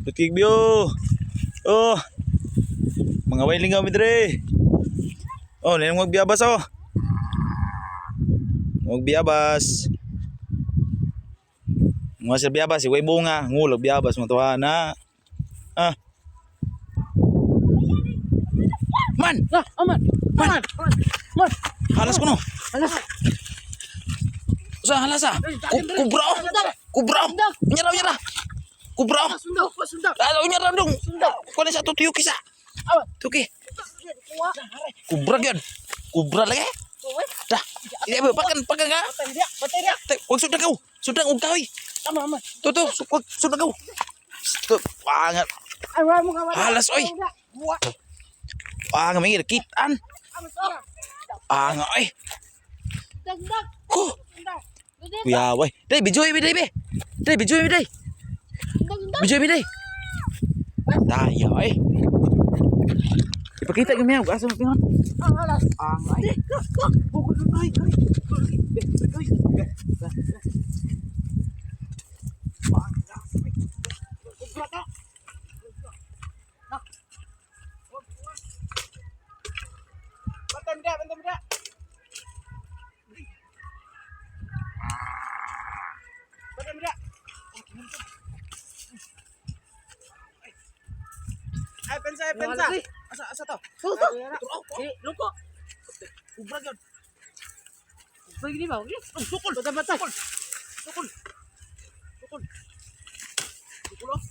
Butkig view. Oh. Mga wailing kami dre. Oh, ninong magbiyabas oh. Magbiyabas. Mga sir biyabas, iway bunga, ngulog biyabas mga tuwa na. Ah. Man, Ah, aman. Man. Man. Man. Halas ko no. Alas. Sa halas ah. Kubra oh. Kubra oh. Unya ra, unya ra. Kubra oh. Sundaw, sundaw. Ah, unya ra dong. Kuha sa to tuyuki sa. Aman. Tuki. Kubra gyud. Kubra lagi. Dah. Iya, pakan pakan ka. Patay dia, patay dia. Te, wag sudang kau. Sudang og kahoy. Tama, aman. To to, wag sudang kau. To, pangat. Ay, wala mo ka wala. Halas, oy. Buwa. Pangat may kitan. Anga oy. Dagdag. Ko. Kuya, way. Dai, bijoy mi dai be. Dai, bijoy mi dai. Bijoy mi dai. Tayo ay. Ipakita gyud mi asa mo tingon. Alas. Anga ay. Ay, ay. Ay, ay. Patay dia, patay dia. Patay dia. Ay, pensa, ay, pensa. Asa, asa to? Tuh, Eh, luko. Kubra gyud. Begini ba? Begini. Sukol. Patay, patay. Sukol. Sukol. Sukol. Oh.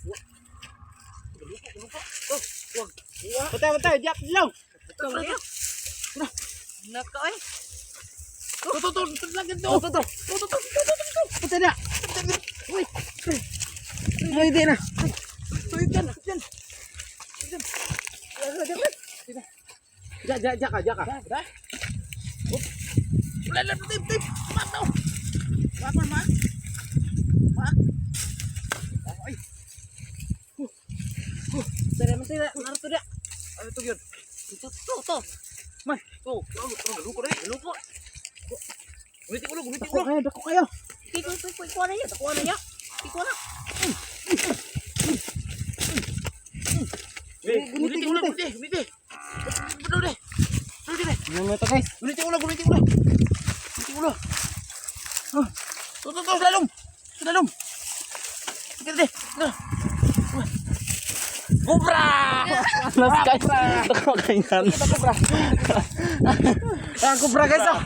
Luko, luko. Oh, wag. Patay, patay. Diap, dilaw. Nako eh. To, to, to, to, lang to. Tuh, tuh, To, to, to, to, to, to. Patay dia. Uy. Ay, di na. To, yan, yan. Ja, ja, ja ka, ja ka. Wala lang, tip, tip. Mataw. Mata, ma. Ma. Ay. Tara, masih naruto dia. Ano to yun? Tuh, tuh, tuh. Man, to, to, to, luko na eh. Luko. Gunitin ulo, gunitin Dako ulo. kayo, dako kayo. Iko, iko, iko, iko na niya, dako na niya. Iko na. Gunitin ulo, gunitin, gunitin. Gunitin, gunitin. Ano to, guys? Gunitin ulo, gunitin ulo. Gunitin ulo. Oh. To, to, to, lalong. Lalong. Sige, sige. Kubra! Alas, guys. Dako kay nan. Kubra. Ah, kubra, guys, ah.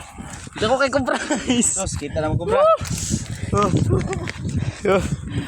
Dako kay kubra, guys. Tos, kita naman kubra. Oh.